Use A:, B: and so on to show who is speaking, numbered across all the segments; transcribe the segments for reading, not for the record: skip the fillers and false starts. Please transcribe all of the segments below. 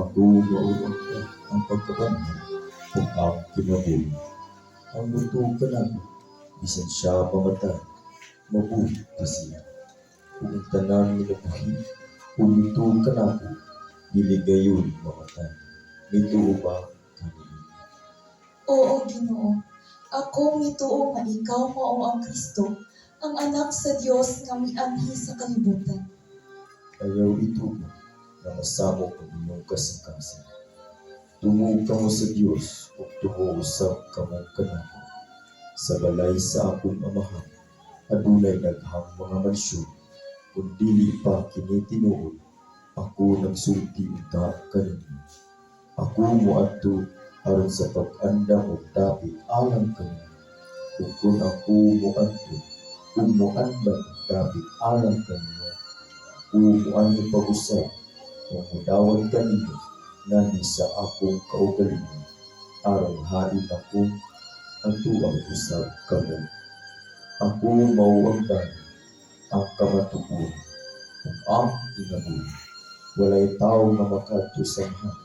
A: Ako mao ang pagkabanhaw ug ang kinabuhi. Ang motuo kanako, bisan siya mamatay, mabuhi pa siya. Ug ang tanan nga nabuhi ug mituo kanako, dili gayud mamatay. Mituo ba ka niini?
B: Oo, Ginoo. Ako mituo nga ikaw mao ang Kristo, ang Anak sa Dios nga mianhi sa kalibutan.
A: Ayaw itugot nga masamok ang inyong kasingkasing. Tumuo kamo sa Dios ug tumuo usab kamo kanako. Sa balay sa akong Amahan, adunay daghang mga mansyon. Kung dili pa kini tinuod, ako nagsulti unta kaninyo. Ako moadto aron sa pag-andam og dapit alang kaninyo. Ug kun ako moadto ug moandam og dapit alang kaninyo, ako moanhi pag-usab ug modawat kaninyo nganhi sa akong kaugalingon, aron hain ako, adtoa usab kamo. Ako mao ang dayon, ang kamatuoran, ug ang kinabuhi. Walay tawo nga makaadto sa Amahan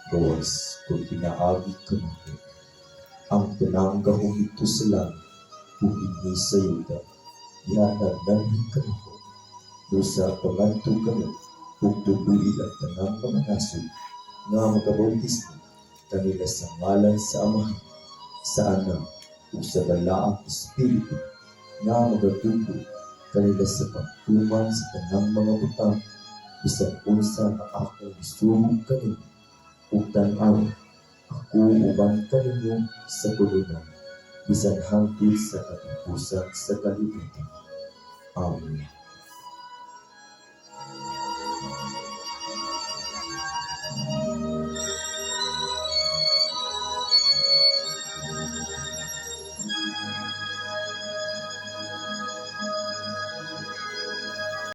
A: gawas kung pinaagi kanako. Ang tanang gahom didto sa langit ug dinhi sa yuta gihatag nganhi kanako. Busa pangadto kamo ug tudloi ang tanang mga nasod nga magabautismo kanila sa ngalan sa Amahan, sa Anak, ug sa Balaang Espiritu, nga magatudlo kanila sa pagtuman sa tanang mga butang bisan unsa nga akong gisugo kaninyo. Ug tan-awa, ako uban kaninyo sa pulonan, bisan hangtod sa katapusan sa kalibutan. Amen.